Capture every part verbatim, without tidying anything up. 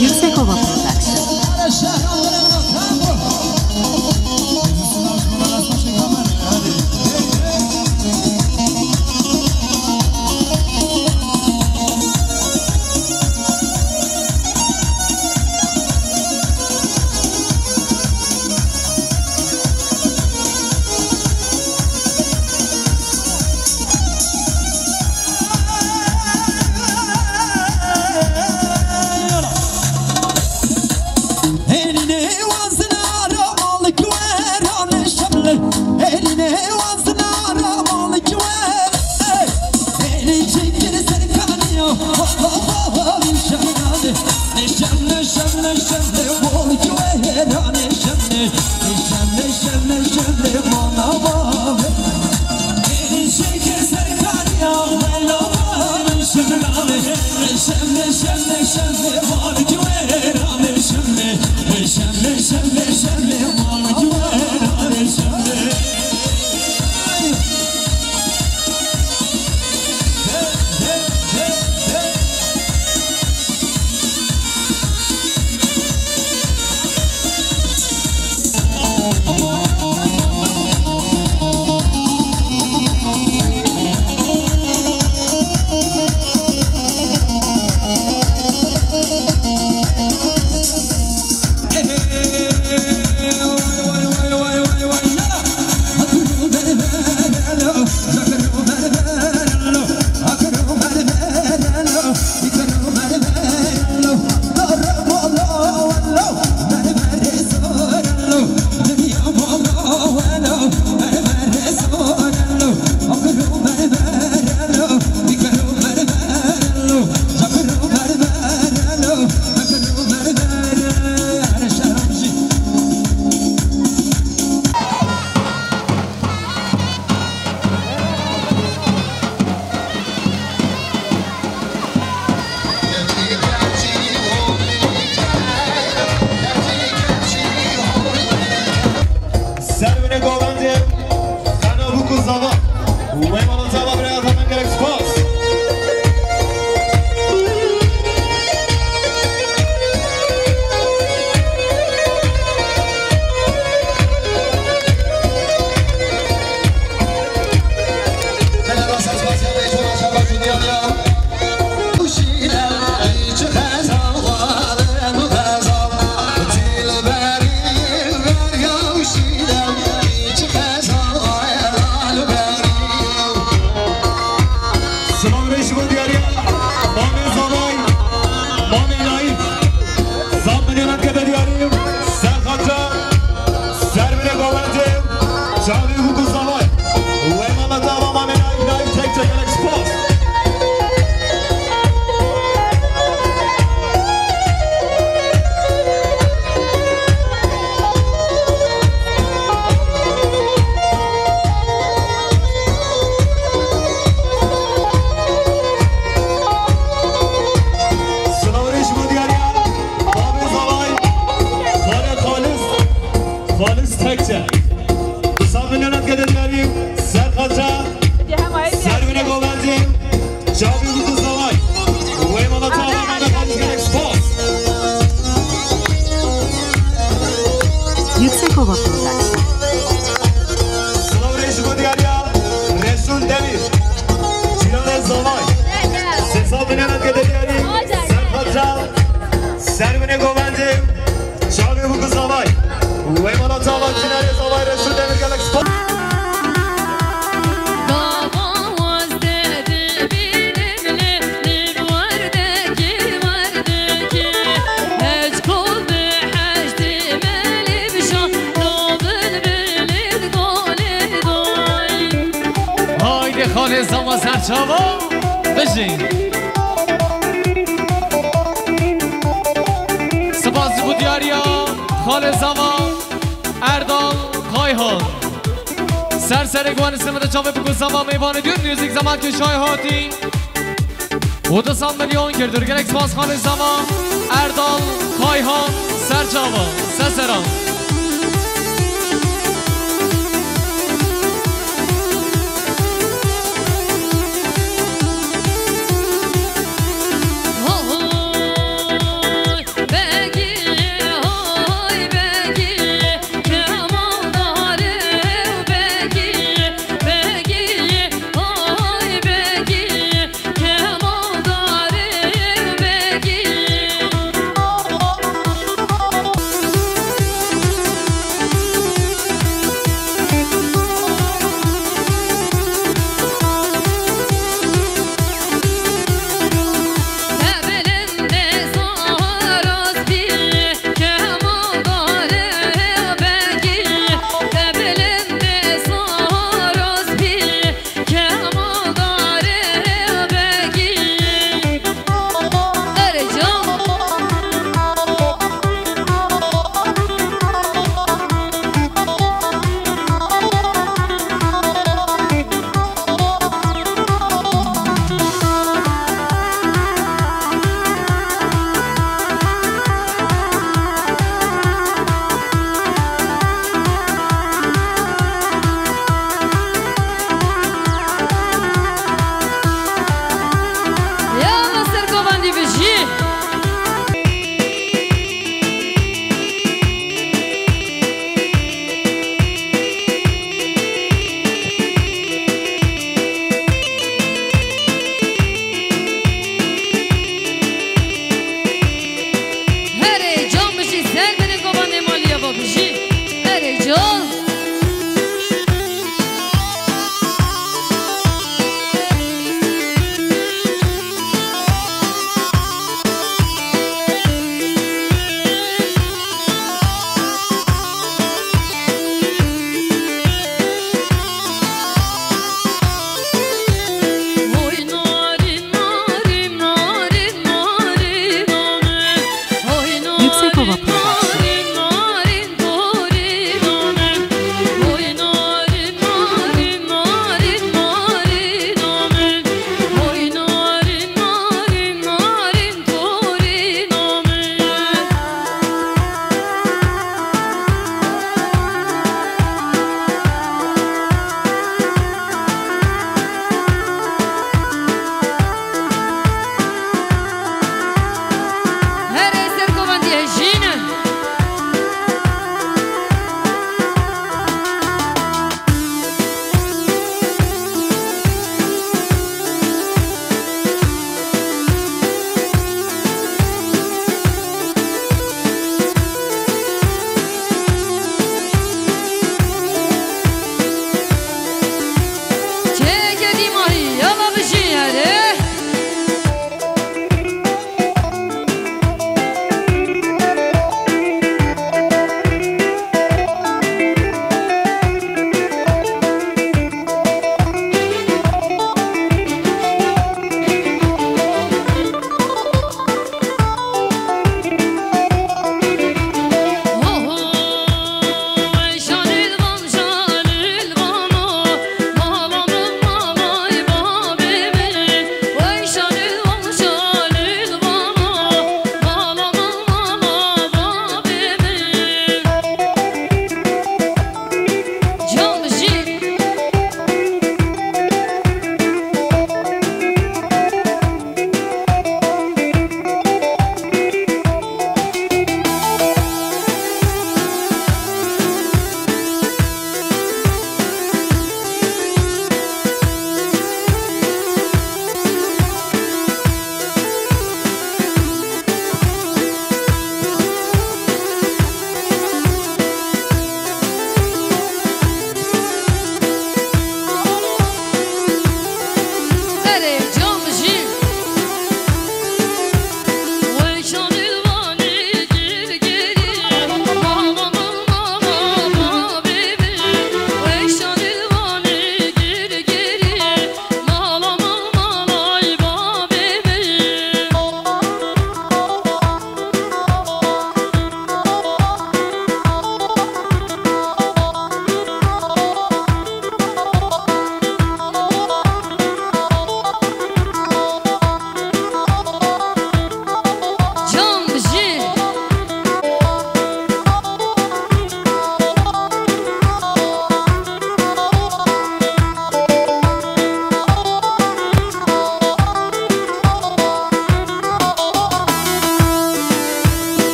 Yüksekova Production. Serwine govendê, qena bûk û zava. Wê mala zava biraya zaten gerek spas. Silav rêş bo diyariya Mamê Zavay, Mamê Naîf. Sed milyonan kete diyarî, ser xatir, ser binê govendê, çavê hûk û zavay. Wê mala te ava Mamê Naîf, Naîf tek tek gelek spas. Silav rêş bo diyariya babê zavay, xalê Xalis, Xalis Tekçe. Sed milyonan kete diyarî, ser xatir, ser binê govendê, çavê hûk û zavay. Wê mala te ava Mamê Xalis gelek spas. Yüksekova Production. Silav rêş bo diyariya Resul Demir. Cîranê zavay. Sê sed milyonan kete diyarî, ser xatir, ser binê govendê, çavê hûk û zavay. Wê mala te ava cîranê zavay Resul Demir gelek spas. Haydê xalê zava serçava bijî. Spas ji bo diyariya xalê zava Erdal Kayhan. Ser serê guhanê simide çavê biko zama mêvanê diyor. Müzik zaman ki şay hatî. Otuz milyon girdir. Gerek spas xanê zama Erdal Kayhan Serçava. Sesera.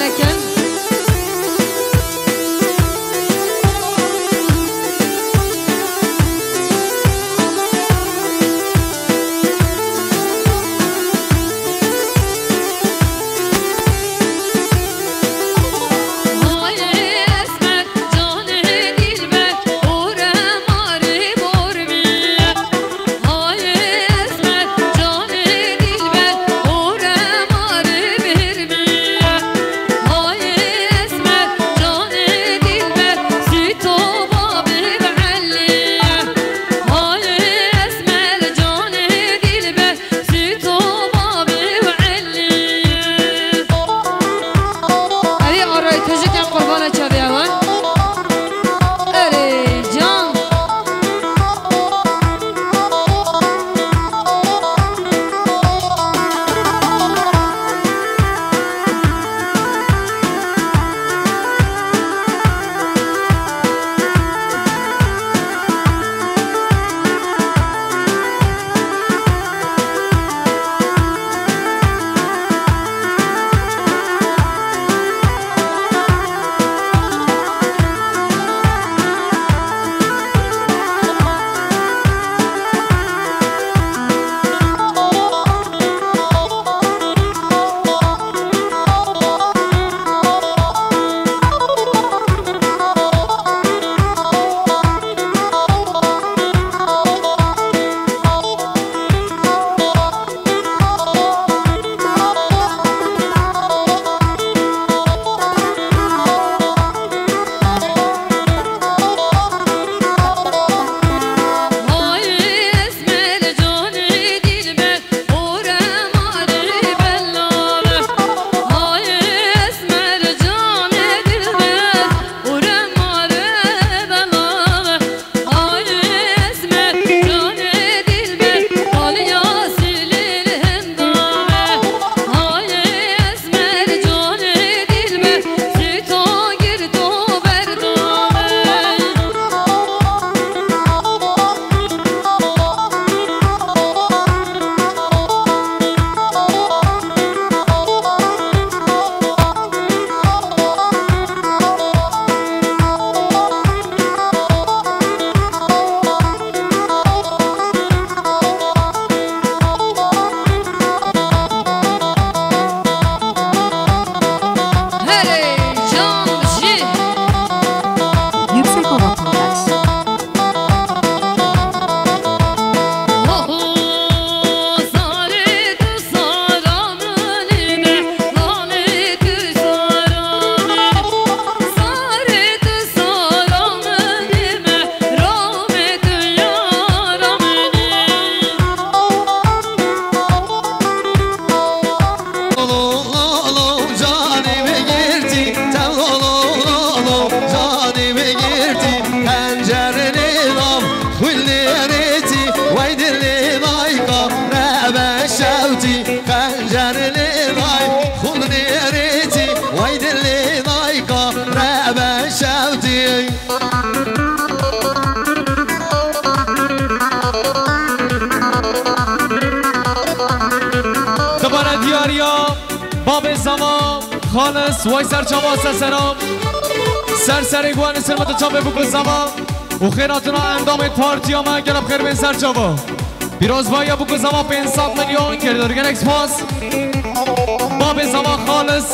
Ekin. Süt o babî û Elî. Erê, aray, tu jî kem qurbana çavê ewan. Erê can. Yüksek Hava Production. Lolo, lolo, canê me girtî, tev lolo, lolo, canê me girtî, qencer lê lav, xwîn lê rêtî, wey dilê dayka, rebe şewtî, qencer lê lay, xwîn lê rêtî, wey dilê dayka, rebe şewtî. Dibare diyariya babê Zava Xalis, way ser çava Seseran. Ser serê guhanê ser me di çavê bûk û Zava û xêratina endamê partiya me, gelek xêr bên ser çava. Pîrozbahiya bûk û Zava pênc sed milyon, kerdar gelek spas. Babê Zava Xalis,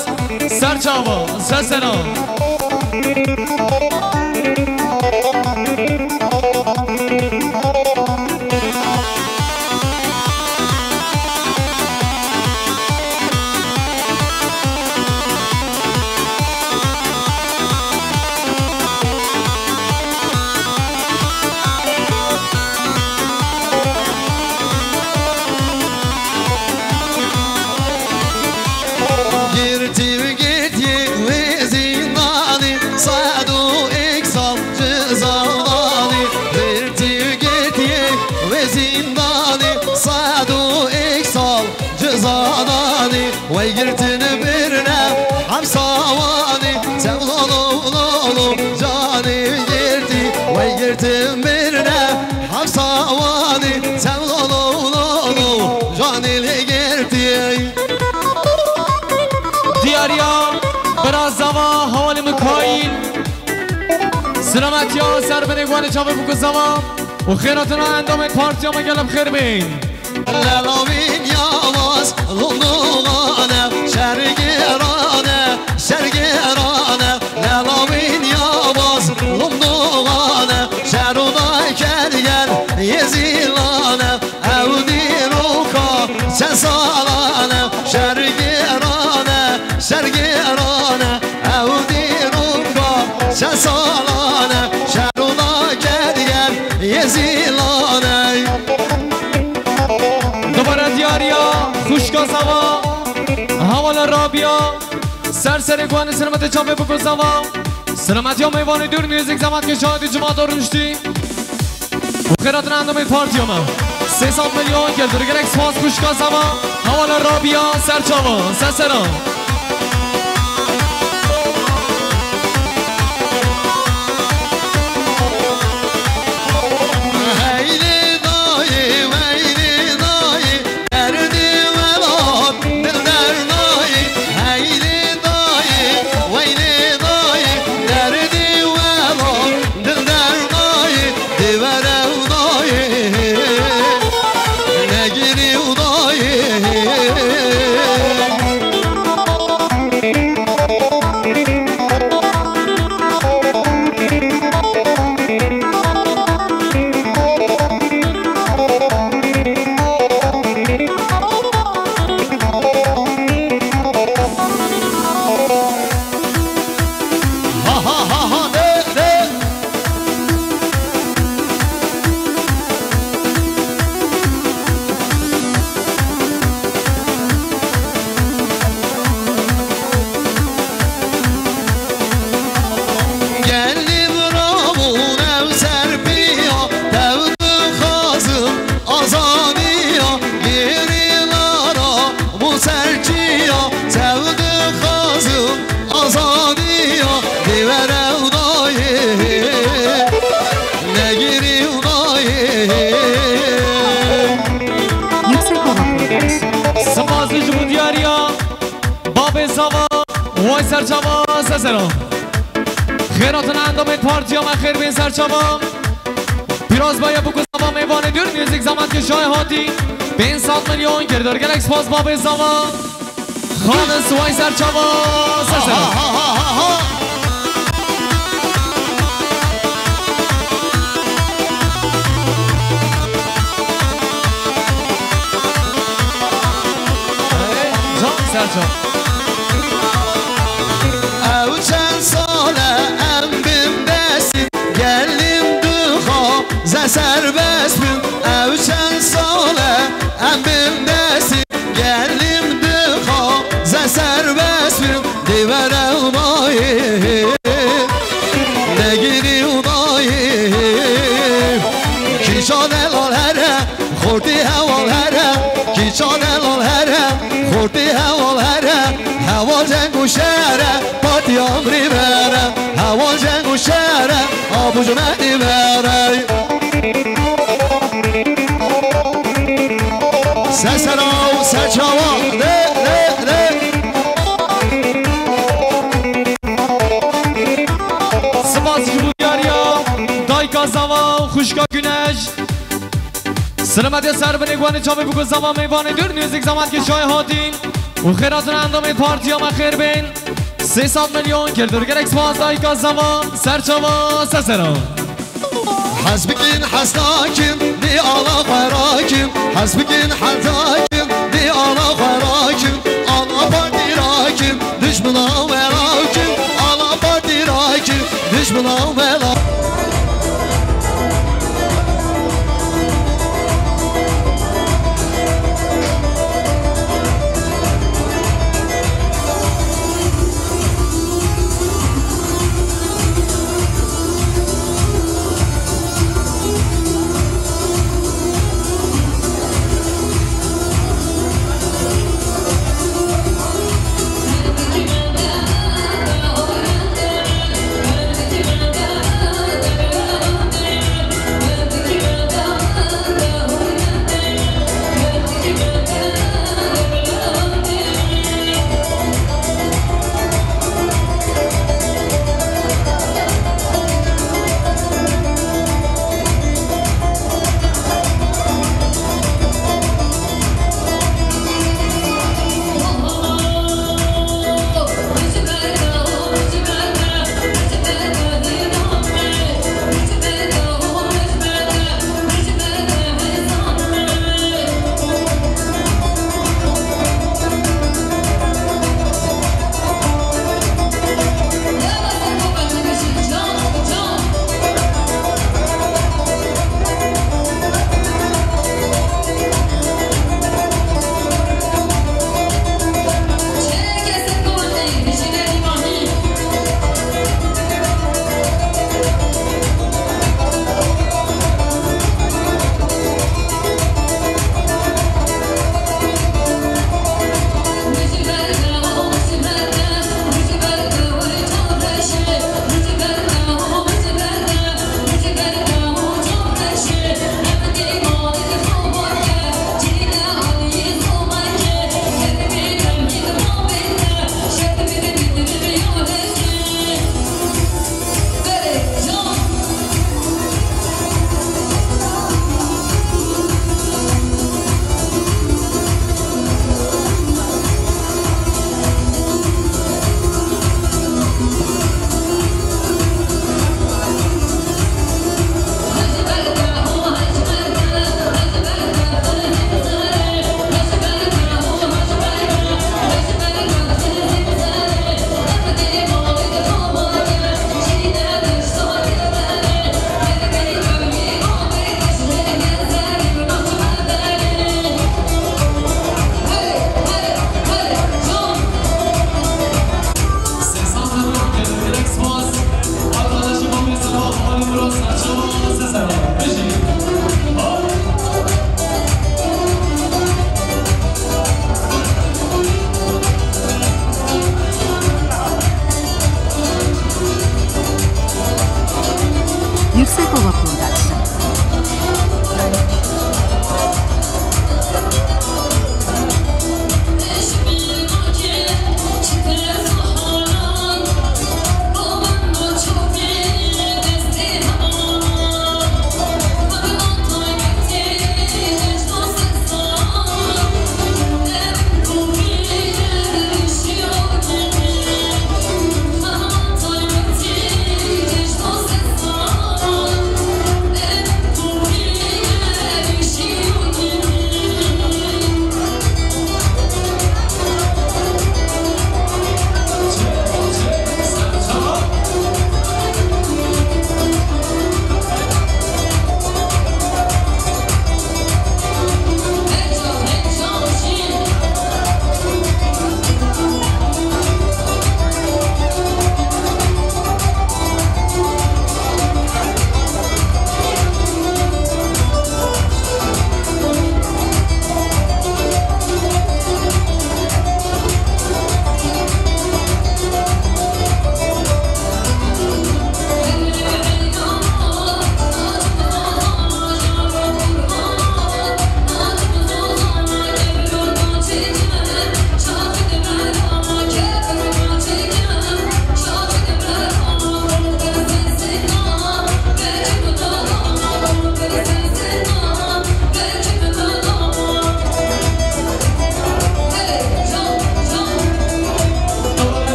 ser çava, Seseran. Girtî û girtiyê wê zîndanê, sed û êk sal ceza danê. Girtî û girtiyê wê zîndanê, sed û êk sal ceza danê. Wey girtin birine hepsa Wanê, tev lolo lolo, canê girtî. Wey girtin birine hepsa Wanê, tev lolo lolo, canê lê girtî. Diyariya Ra zava, hevalê Mikaîl. Silametiya ser binê guhanê çavê bûk û zava û xêratina endamên partiya me gelê bi xêr bên. Lelawîn yawaz, lûmdûxane, şergêrane, şergêrane. Lelawîn yawaz, lûmdûxane, şer û day gel gel, yê zîlane. Ew dîroka çend salan e, şergêran e, şergêran e. Ew dîroka çend salan e, şer û da gel gel, yê zîlan e. Dubare diyariya xwişka zava, hevala Rabia, ser serê guhanê silametê çavê bûk û zava. Silametiya mêvanê dûr, nêzik, zehmet ke şahidê cima dar niştî. Û xêratina endamê partiya me. Sê sed milyon kir, dûr gelek spas xwişka zava, hevala Rabia, ser çava, ser sera. Heylê dayê, heylê dayê, derdê welat, dil dernayê, heylê dayê, weylê dayê, derdê welat, dil dernayê, dê were û dayê, negirî û dayê. Ha, ha, ha, ha, de, de. Gelî bira bûne ew serpiya, tev dixwazim azadiya, gêrî lara bû serçiya, tev dixwazim azadiya, dê were û dayê, negirî û dayê. Yüksek Hava Kongreleri. Spas ji bo diyariya babê zava, way ser çava, ser sera. Xêratina endamên partiya me xêr bên ser çava. Pîroz baye bûk û zava mêvanê dûr, nêzik, zehmet ke şahê hatî. Pênc sed milyon kir, dûr gelek spas babê zava. Xalis way ser çava, ser sera. Ha, ha, ha, ha, ha. Can ser can. Ew çend sal e em bin destî, gelîm dixwaze serbest bin. Ew çend sal e em bin destî, gelîm dixwaze serbest bin. Dê were û dayê, negirî û dayê. Kîça delal here, xortî heval here. Kîça delal here, xortî heval here. Heval ceng û şere, partiya mirî bere. Heval ceng û şere, abû cunedî bere. Ser sera û ser çava, lê, lê, lê. Spas ji bo diyariya dayika zava û xwişka Güneş. Silametê ser binê guhanê çavê bûk û zava mêvanê dûr, nêzik, zehmet ke şahê hatî. Û xêratina endamê partiya me xêr bên. Sê sed milyon kir, dûr gelek spas dayika zava, ser çava, ser sera. Hez bikin, hez nakin, dê ala xwe rakin. Hez bikin, hez nakin, dê ala xwe rakin. Ala partî rakin, dijmina we rakin. Ala partî rakin, dijmina we rakin.